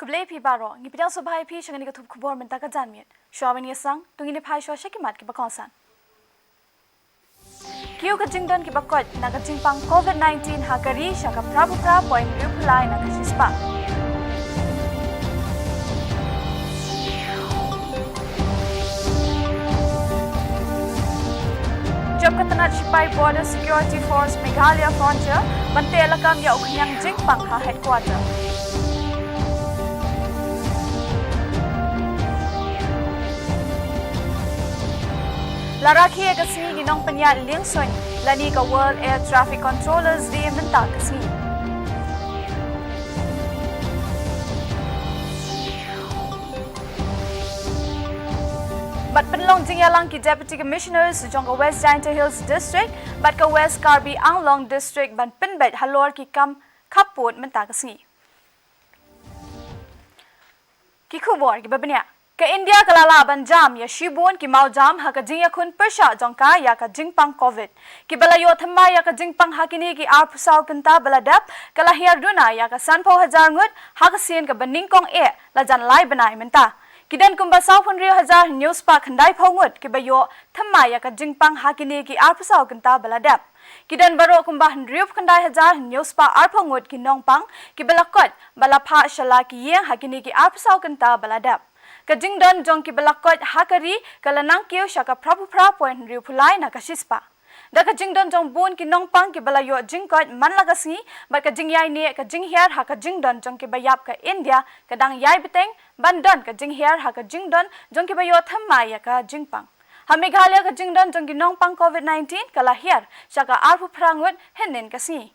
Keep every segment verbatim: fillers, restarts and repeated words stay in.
Khublei phi baroh, ngi pdiang sngewbha ïa phi sha kane ka thup khubor mynta ka janmiet. Shuwa ban ïasang, to ngin ïa phai shuwa sha ki mat kiba kongsan. Kiew ka jingdon kiba koit na ka jingpang covid nineteen ha ka ri sha ka phra phew phra point hynriew phew lai na ka shispah. Jop ka tnat shipai Border Security Force Meghalaya Frontier ban teh lakam ïa u khñiang jingpang ha headquarter. La rakhe ïa ka sngi ki nongpynïaid liengsuiñ lane ka World Air Traffic Controllers Day mynta ka sngi. Bad pynlong jingïalang ki Deputy Commissioners jong ka West Jaintia Hills District bad ka West Karbi Anglong District ban pynbeit halor ki kam khappud mynta ka sngi. Ki khubor kiba bniah. Ka India ka la lah ban jam ïa shibun ki mawjam ha ka jingïakhun pyrshah jong ka ïa ka jingpang covid. Kiba la ïoh thymmai ïa ka jingpang ha kine ki arphew saw kynta ba la dep ka la hiar duna ïa ka sanphew hajar ngut ha ka sien kaba nyngkong eh la jan lai bnai mynta. Ki don kumba sawphew hynriew hajar hynñiew spah khyndai phew ngut kiba ïoh thymmai ïa ka jingpang ha kine ki arphew saw kynta ba la dep. Ki don baroh kumba hynriew phew khyndai hajar hynñiew spah arphew ngut ki nongpang kiba la koit ba la phah sha la ki ïing ha kine ki arphew saw kynta ba la dep. Ka jingdon jong kiba la koit ha ka ri ka la nang kiew sha ka phra phew phra point hynriew phew lai na ka shispah. Da ka jingdon jong bun ki nongpang kiba la ïoh jingkoit man la ka sngi bad ka jingïaineh ka jinghiar ha ka jingdon jong kiba ïap ka India ka dang ïai bteng ban don ka jinghiar ha ka jingdon jong kiba ïoh thymmai ïa ka jingpang. Ha Meghalaya ka jingdon jong ki nongpang covid nineteen ka la hiar sha ka arphew phra ngut hynnin ka sngi.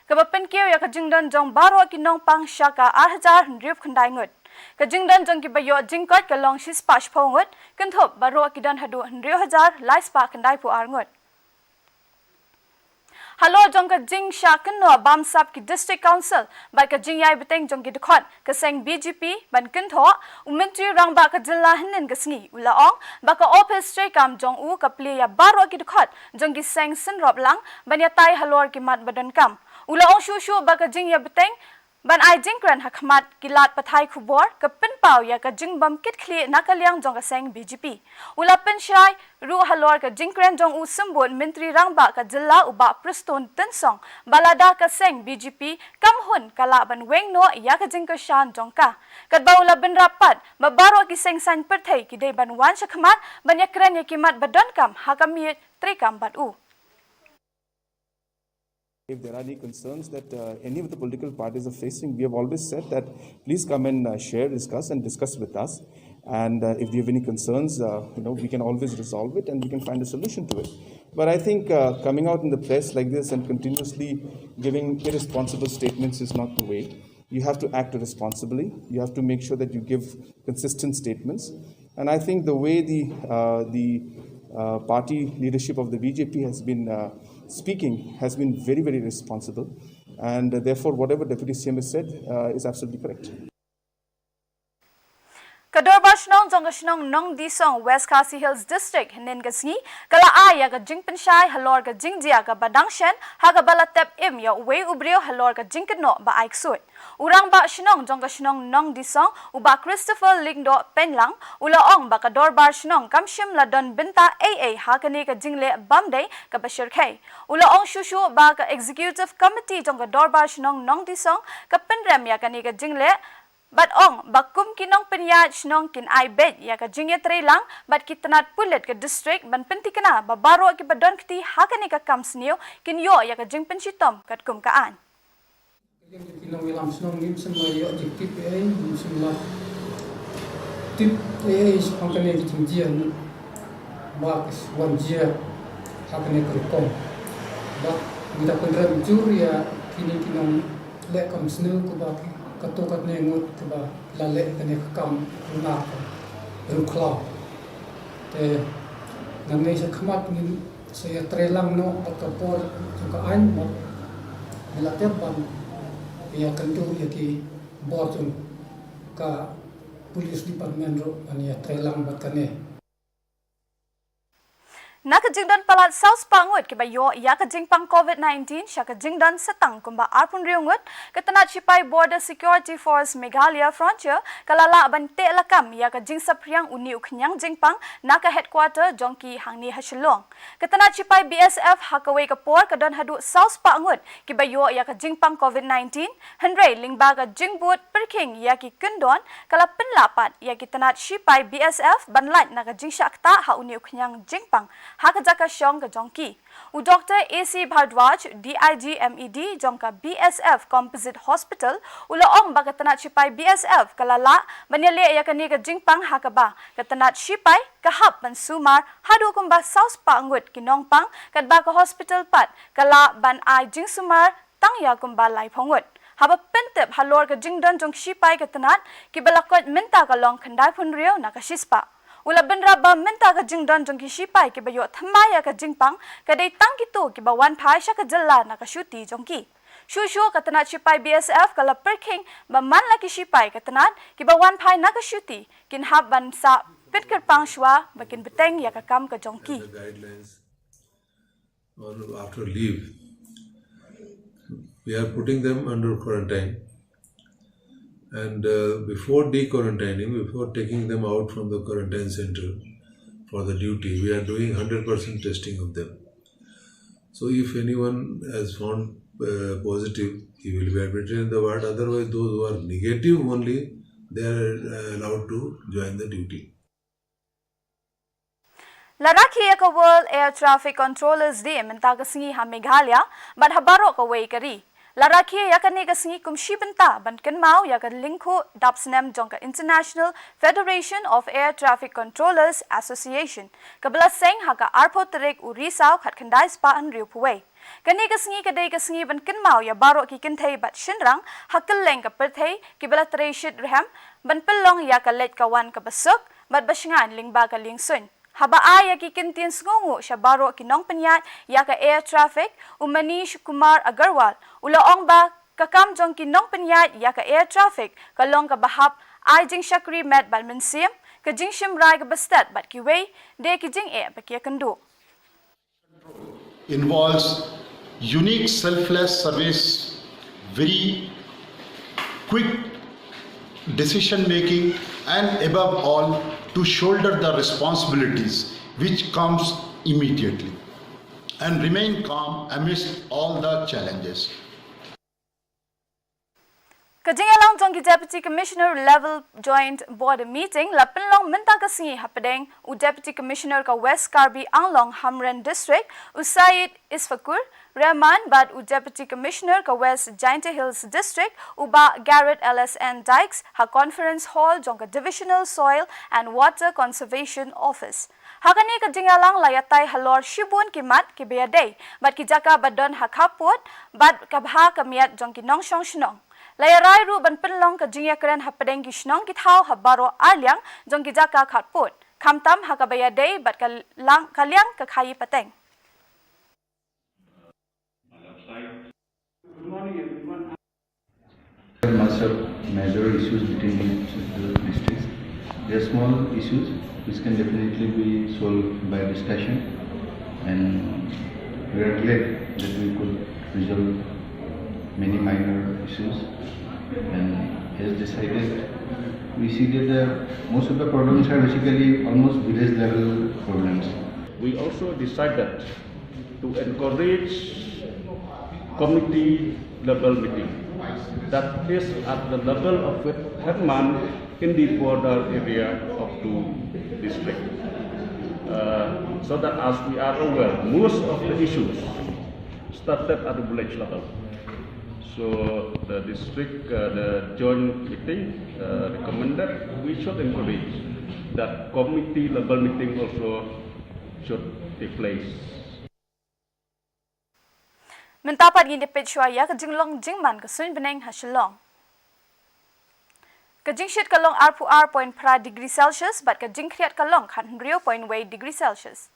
Kaba pynkiew ïa ka jingdon jong baroh ki nongpang sha ka ar hajar hynriew phew khyndai ngut. Ka jingdon jong kiba ïoh jingkoit ka long shispah shiphew ngut, kynthup baroh ki don haduh hynriew hajar lai spah khyndai phew ar ngut. Halor jong ka jingshah kynnoh bamsap ki District Council bad ka jingïai bteng jong ki dkhot ka seng B J P ban kynthoh, u Myntri Rangbah ka jylla hynnin ka sngi u la ong ba ka ophis treikam jong u ka plie ïa baroh ki dkhot jong ki seng synrop lang ban ïatai halor ki mat ba donkam. U la ong shuh shuh ba ka jingïabteng ban ai jingkren ha khmat ki lad pathai khubor ka pynpaw ïa ka jingbym kit khlieh na ka liang jong ka seng B J P. U la pynshai ruh halor ka jingkren jong u symbud Myntri Rangbah ka jylla u Bah Prestone Tynsong ba lada ka seng B J P kam hun ka lah ban weng noh ïa ka jingkyrshan jong ka. Katba u la bynrap pat ba baroh ki seng saiñ pyrthei ki dei ban wan sha khmat ban ïakren ïa ki mat ba donkam ha ka miej treikam bad u. If there are any concerns that uh, any of the political parties are facing, we have always said that please come and uh, share, discuss, and discuss with us. And uh, if you have any concerns, uh, you know, we can always resolve it and we can find a solution to it. But I think uh, coming out in the press like this and continuously giving irresponsible statements is not the way. You have to act responsibly. You have to make sure that you give consistent statements. And I think the way the uh, the uh, party leadership of the B J P has been uh, speaking has been very, very responsible. And uh, therefore, whatever Deputy C M has said uh, is absolutely correct. Ka Dorbar Shnong jong ka shnong Nongdisong, West Khasi Hills District, hynnin ka sngi ka la ai ïa ka jingpynshai halor ka jingjia kaba dang shen ha kaba la tep im ïa uwei u briew halor ka jingkynnoh ba ai ksuid. U Rangbah Shnong jong ka shnong Nongdisong, u Bah Christopher Lyngdoh Pynlang, u la ong ba ka Dorbar Shnong kam shym la don bynta ei ei ha kane ka jingleh bym dei kaba shyrkhei. U la ong shuh shuh ba ka Executive Committee jong ka Dorbar Shnong Nongdisong ka pynrem ïa kane ka jingleh bad ong ba kum ki nongpynïaid shnong kin ai beit ïa ka jingïatreilang bad ki tnat pulit ka district ban pynthikna ba baroh kiba don kti ha kane ka kam sniew kin ïoh ïa ka jingpynshitom katkum ka aiñ. Ki nongïalam shnong ngim shym la ïoh jingtip ei, ngim shym la tip ei shaphang kane ka jingjia ba ka wan jia ha kane ka rukom. Bad ngi da pynrem jur ïa kine ki nongleh kam sniew kaba kato katne ngut kaba la leh kane ka kam runar ka rukhlaw. Te nangne sha khmat ngin sa ïatreilang noh bad ka bor jong ka aiñ bad ngi la dep ban ïakynduh ïa ki bor jong ka police department ruh ban ïatreilang bad kane. Na ka jingdon palat saw spah ngut kiba ïoh ïa ka jingpang COVID nineteen sha ka jingdon sa tang kumba arphew hynriew ngut, ka tnat shipai Border Security Force Meghalaya Frontier ka la lah ban teh lakam ïa ka jingsaphriang une u khñiang jingpang na ka headquarter jong ki hangne ha Shillong. Ka tnat shipai B S F ha kawei ka por ka don haduh saw spah ngut kiba ïoh ïa ka jingpang COVID nineteen, hynrei lyngba ka jingbud pyrkhing ïa ki kyndon, ka la pynlah pat ïa ki tnat shipai B S F ban lait na ka jingshah ktah ha une u khñiang jingpang ha ka jaka shong ka jong ki. U Doktor A C Bhardwaj, D I G M E D jong ka B S F Composite Hospital, u la ong ba ka tnat shipai B S F ka la lah ban ïaleh ïa kane ka jingpang ha kaba ka tnat shipai ka hap ban sumar haduh kumba saw spah ngut ki nongpang, katba ka hospital pat ka lah ban ai jingsumar tang ïa kumba laiphew ngut. Haba pyntip halor ka jingdon jong ki shipai ka tnat, kiba la koit mynta ka long khyndaiphew hynriew na ka shispah. U la bynrap ba mynta ka jingdon jong ki shipai kiba ïoh thymmai ïa ka jingpang ka dei tang kito kiba wan phai sha ka jylla na ka shuti jong ki. Shuh shuh ka tnat shipai B S F ka la pyrkhing ba man la ki shipai ka tnat kiba wan phai na ka shuti kin hap ban sah pit kyrpang shuwa ba kin bteng ïa ka kam ka jong ki. The guidelines on after leave, we are putting them under quarantine. And uh, before dequarantining, before taking them out from the quarantine center for the duty, we are doing hundred percent testing of them. So if anyone has found uh, positive, he will be admitted in the ward. Otherwise, those who are negative only, they are uh, allowed to join the duty. La rakhe ïa ka World Air Traffic Controllers Day mynta ka sngi ha Meghalaya bad ha baroh kawei ka ri. La rakhe ïa kane ka sngi kum shi bynta ban kynmaw ïa ka lyngkhuh dap snem jong ka International Federation of Air Traffic Controllers Association, kaba la seng ha ka arphew tarik u Risaw khatkhyndai spah hynriewphew wei. Kane ka sngi ka dei ka sngi ban kynmaw ïa baroh ki kynthei bad shynrang ha kylleng ka pyrthei kiba la trei shitrhem ban pynlong ïa ka leit ka wan kaba suk bad ba shngaiñ lyngba ka liengsuiñ. Haba ai ïa ki kyntien sngewnguh sha baroh ki nongpynïaid ïa ka air traffic, u Manish Kumar Agarwal u la ong ba ka kam jong ki nongpynïaid ïa ka air traffic ka long kaba hap ai jingshakri met bad mynsiem, ka jingshim rai kaba stet bad kiwei de ki jingeh ba ki ïakynduh. Involves unique selfless service, very quick decision making, and above all, to shoulder the responsibilities which comes immediately and remain calm amidst all the challenges. Ka jingïalang jong ki Deputy Commissioner Level Joint Board Meeting la pynlong mynta ka sngi hapdeng u Deputy Commissioner ka West Karbi Anglong Hamren District, u Syed Isfakur Rahman bad u Deputy Commissioner ka West Jaintia Hills District, u Bah Garrett L S N Dykes ha Conference Hall jong ka Divisional Soil and Water Conservation Office. Ha kane ka jingïalang la ïatai halor shibun ki mat kiba ïadei bad ki jaka ba don ha khappud bad ka bha ka miat jong ki nongshong shnong. La ïarai ruh ban pynlong ka jingïakren hapdeng ki shnong ki thaw ha baroh arliang jong ki jaka khappud, khamtam ha kaba ïadei bad ka lang, ka liang ka khaïi pateng. There are much of major issues between the districts. There are small issues which can definitely be solved by discussion, and we are glad that we could resolve many minor issues. And as decided, we see that the, most of the problems are basically almost village level problems. We also decided to encourage community level meeting, that is at the level of headman in the border area of two districts. Uh, so that, as we are aware, most of the issues started at the village level. So the district, uh, the joint meeting uh, recommended we should encourage that community level meeting also should take place. Mynta pat ngin ïa peit shuwa ïa ka jinglong jingman ka suiñ bneng ha Shillong. Ka jingshit ka long arphew ar point phra degree Celsius bad ka jingkhriat ka long khathynriew point wei degree Celsius.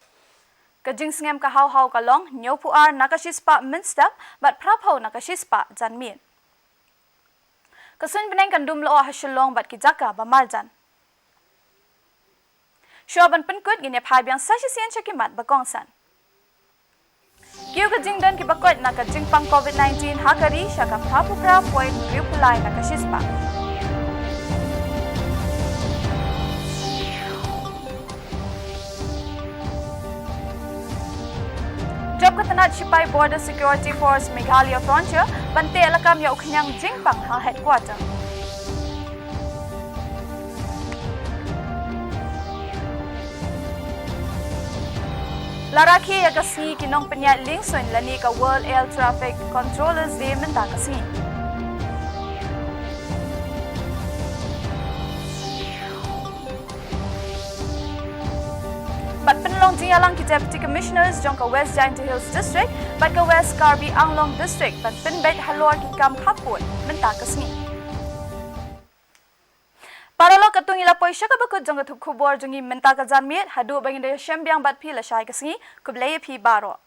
Ka jingsngem ka haw haw ka long hynñiewphew ar na ka shispah mynstep bad phraphew na ka shispah janmiet. Ka suiñ bneng kan dum lyoh ha Shillong bad ki jaka ba marjan. Shuwa ban pynkut, ngin ïa phai biang sa shisien sha ki mat ba kongsan. Kiew ka jingdon kiba koit na ka jingpang COVID nineteen ha ka ri sha ka phra phew phra point hynriew phew lai na ka shispah. Jop ka tnat shipai Border Security Force Meghalaya Frontier ban teh lakam ïa u khñiang jingpang ha headquarter. La rakhe ïa ka sngi ki nongpynïaid liengsuiñ lane ka World Air Traffic Controllers Day mynta ka sngi. Bad pynlong jingïalang ki Deputy Commissioners jong ka West Jaintia Hills District bad ka West Karbi Anglong District ban pynbeit halor ki kam khappud mynta ka sngi. Paralok, katto ngi la poi sha kaba kut jong ka thup khubor jong ngi mynta ka janmiet, haduh ba ngin da ïashem biang bad phi lashai ka sngi, khublei ïa phi baroh.